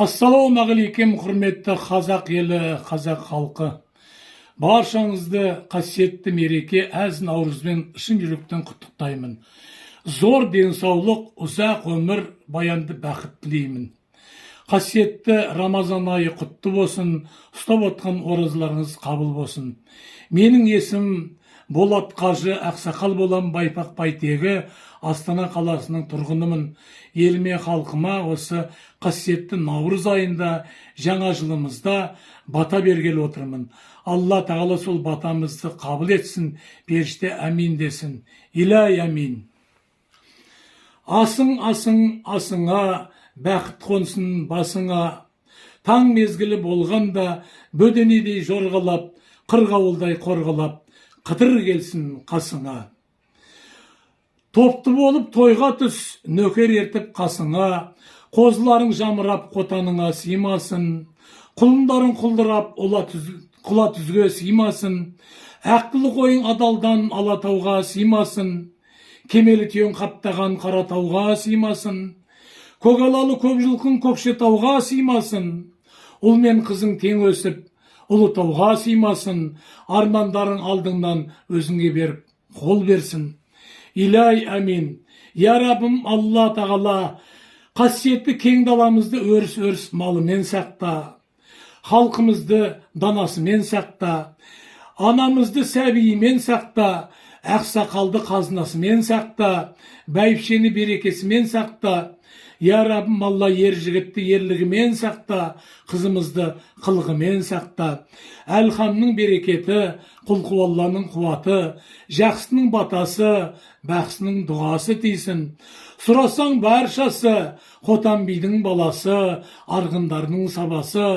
Ассалаумағалейкум, құрметті қазақ елі, қазақ халқы! Баршаңызды қасиетті мереке, әз Наурызбен шын жүректен құттықтаймын. Зор денсаулық, ұзақ өмір, баянды бақыт тілеймін. Қасиетті Рамазан айы құтты болсын, ұстап отқан оразаларыңыз қабыл болсын. Менің есімім Болат қажы, ақсақал болам, Байпақ байтегі, Астана қаласының тұрғынымын. Еліме, халқыма осы қасиетті Наурыз айында, жаңа жылымызда бата бергелі отырмын. Алла Тағала сол батамызды қабыл етсін, періште әмин десін. Илай әмин. Асың, асың, асыңа, бақыт қонсын басыңа. Таң мезгілі болғанда бөденедей жорғалап, қырғауылдай қорғалап, Қыдыр келсін қасыңа. Топты болып тойға түс, нөкер ертіп қасыңа. Қозыларың жамырап, қотаныңа сыймасын. Құлындарың құлдырап, құла түзге сыймасын. Әктілі қойың адалдан Алатауға сыймасын. Кемелі түйең қаптаған Қаратауға сыймасын. Көгалалы көп жылқың Көкшетауға сыймасын. Ұл мен қызың тең өсіп, Ұлытауға сыймасын. Армандарың алдыңнан өзіңе беріп қол берсін. Илай әмин. Я Раббым, Алла Тағала, қасиетті кең даламызды өріс өріс малымен сақта, халқымызды данасымен сақта, анамызды сәбиімен сақта, ақсақалды қазынасымен сақта, бәйбішені берекесімен сақта. Я Раббым, Алла, ер жігітті ерлігімен сақта, қызымызды қылығымен сақта. Әлхамның берекеті, Құлқуалланың қуаты, жақсының батасы, бақсының дұғасы тисін. Сұрасаң баршасы, Хотан бидің баласы, арғындардың сабасы,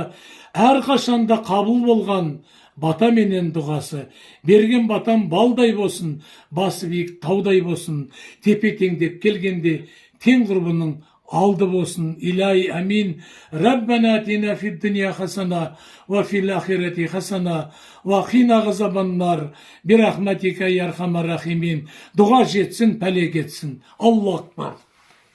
әрқашанда қабыл болған бата менен дұғасы. Берген батам балдай болсын, басы биік таудай болсын, тепе теңдеп келгенде тең құрбының алды болсын. Илай әмин. Раббана атина фид дүния хасана уа фил ахирати хасана уа қина ғазабаннар бирахматика я архамар рахимин. Дұға жетсін, пәле кетсін. Аллаху акбар.